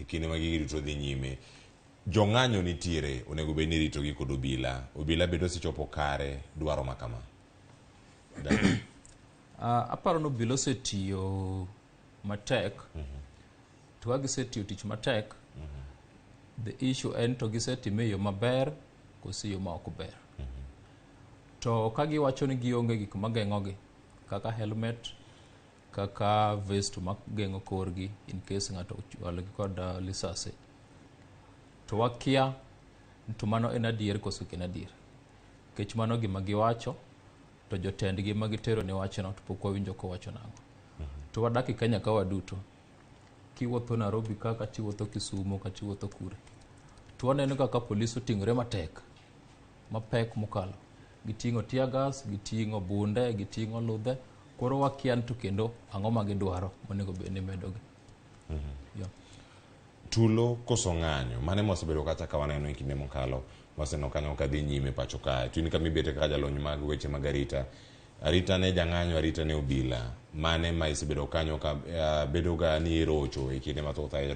kinde ma gigi duto dhi nyime. Jong'anyo nitiere, onego bed ni iritogi kod obila. Obila bende osechopo kare dwaro ma kama. Aparo ni obila osetiyo matek. To ka gisetiyo tich matek, the issue en to gisetime e yo maber koso e yo ma ok ber. To ka giwacho ni gionge gik mageng'ogi kaka helmet, kaka vest mageng'o korgi in case ng'ato ochwalogi kod lisasi, to wakia to mano en adier koso ok en adier. Nikech mano gima giwacho to jotendgi ma gitero ne wachno to pok wawinjo kowacho nang'o. To wadak e Kenya ka waduto. Kiwuotho Nairobi ka kata iwuotho Kisumo kata iwuotho kure. To waneno kaka polis oting'ore matek mapek mokalo. Giting'o tear gas, giting'o bunde, giting'o ludhe. Koro wakia ni to kendo ang'o ma gidwaro monego bed ni imedogi. Yeah. Tulo koso ng'anyo, mano ema wasebedo kacha ka waneno e kinde mokalo, waseneno kanyo ka dhi nyime pacho kae. To in kama ibete kaka jalony mag weche mag arita, arita ne jang'anyo, arita ne obila, mane ma isebedo kanyo ka bedo ga ni irocho e kinde mathoth ahinya.